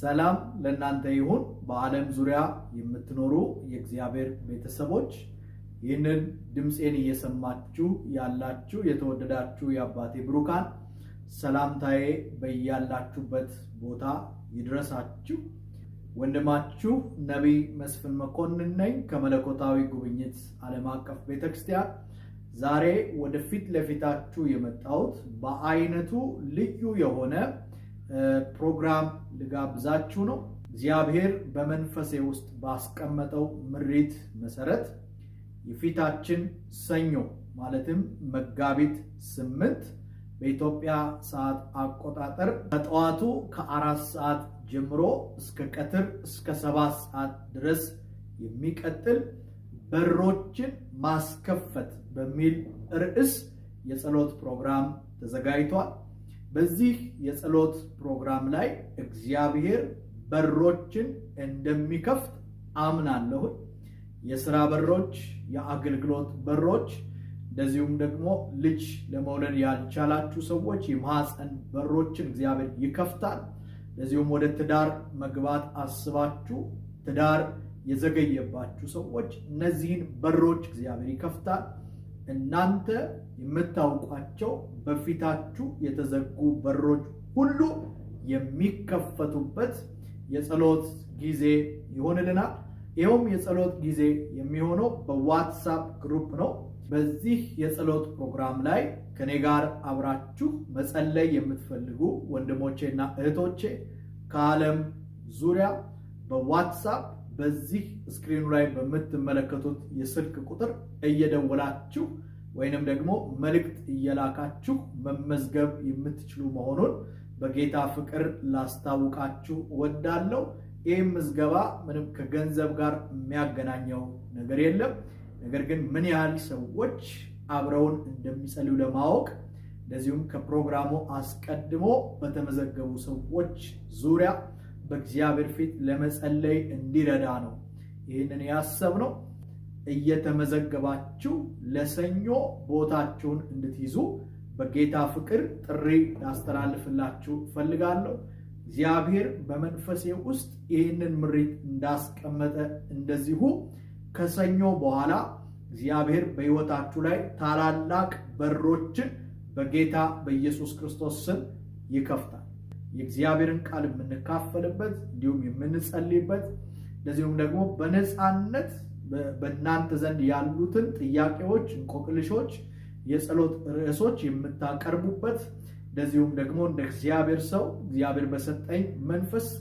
ሰላም ለእናንተ ይሁን። በዓለም ዙሪያ የምትኖሩ የእግዚአብሔር ቤተሰቦች፣ ይህንን ድምፄን እየሰማችሁ ያላችሁ የተወደዳችሁ የአባቴ ብሩካን፣ ሰላምታዬ በያላችሁበት ቦታ ይድረሳችሁ። ወንድማችሁ ነቢይ መስፍን መኮንን ነኝ ከመለኮታዊ ጉብኝት ዓለም አቀፍ ቤተክርስቲያን። ዛሬ ወደፊት ለፊታችሁ የመጣሁት በአይነቱ ልዩ የሆነ ፕሮግራም ልጋብዛችሁ ነው። እግዚአብሔር በመንፈሴ ውስጥ ባስቀመጠው ምሪት መሰረት የፊታችን ሰኞ፣ ማለትም መጋቢት 8 በኢትዮጵያ ሰዓት አቆጣጠር ከጠዋቱ ከ4 ሰዓት ጀምሮ እስከ ቀትር እስከ 7 ሰዓት ድረስ የሚቀጥል በሮችን ማስከፈት በሚል ርዕስ የጸሎት ፕሮግራም ተዘጋጅቷል። በዚህ የጸሎት ፕሮግራም ላይ እግዚአብሔር በሮችን እንደሚከፍት አምናለሁ። የስራ በሮች፣ የአገልግሎት በሮች፣ እንደዚሁም ደግሞ ልጅ ለመውለድ ያልቻላችሁ ሰዎች የማህፀን በሮችን እግዚአብሔር ይከፍታል። እንደዚሁም ወደ ትዳር መግባት አስባችሁ ትዳር የዘገየባችሁ ሰዎች እነዚህን በሮች እግዚአብሔር ይከፍታል። እናንተ የምታውቋቸው በፊታችሁ የተዘጉ በሮች ሁሉ የሚከፈቱበት የጸሎት ጊዜ ይሆንልናል። ይኸውም የጸሎት ጊዜ የሚሆነው በ WhatsApp group ነው። በዚህ የጸሎት ፕሮግራም ላይ ከኔ ጋር አብራችሁ መጸለይ የምትፈልጉ ወንድሞቼና እህቶቼ ከዓለም ዙሪያ በ WhatsApp በዚህ screen ኑ ላይ በምትመለከቱት የስልክ ቁጥር እየደወላችሁ ወይንም ደግሞ መልእክት እየላካችሁ መመዝገብ የምትችሉ መሆኑን በጌታ ፍቅር ላስታውቃችሁ እወዳለሁ። ይህም ምዝገባ ምንም ከገንዘብ ጋር የሚያገናኘው ነገር የለም። ነገር ግን ምን ያህል ሰዎች አብረውን እንደሚጸልዩ ለማወቅ፣ እንደዚሁም ከፕሮግራሙ አስቀድሞ በተመዘገቡ ሰዎች ዙሪያ በእግዚአብሔር ፊት ለመጸለይ እንዲረዳ ነው ይህንን ያሰብነው። እየተመዘገባችሁ ለሰኞ ቦታችሁን እንድትይዙ በጌታ ፍቅር ጥሪ ላስተላልፍላችሁ እፈልጋለሁ። እግዚአብሔር በመንፈሴ ውስጥ ይህንን ምሪት እንዳስቀመጠ እንደዚሁ ከሰኞ በኋላ እግዚአብሔር በሕይወታችሁ ላይ ታላላቅ በሮችን በጌታ በኢየሱስ ክርስቶስ ስም ይከፍታል። የእግዚአብሔርን ቃል የምንካፈልበት፣ እንዲሁም የምንጸልይበት፣ እንደዚሁም ደግሞ በነፃነት በእናንተ ዘንድ ያሉትን ጥያቄዎች፣ እንቆቅልሾች፣ የጸሎት ርዕሶች የምታቀርቡበት፣ እንደዚሁም ደግሞ እንደ እግዚአብሔር ሰው እግዚአብሔር በሰጠኝ መንፈስ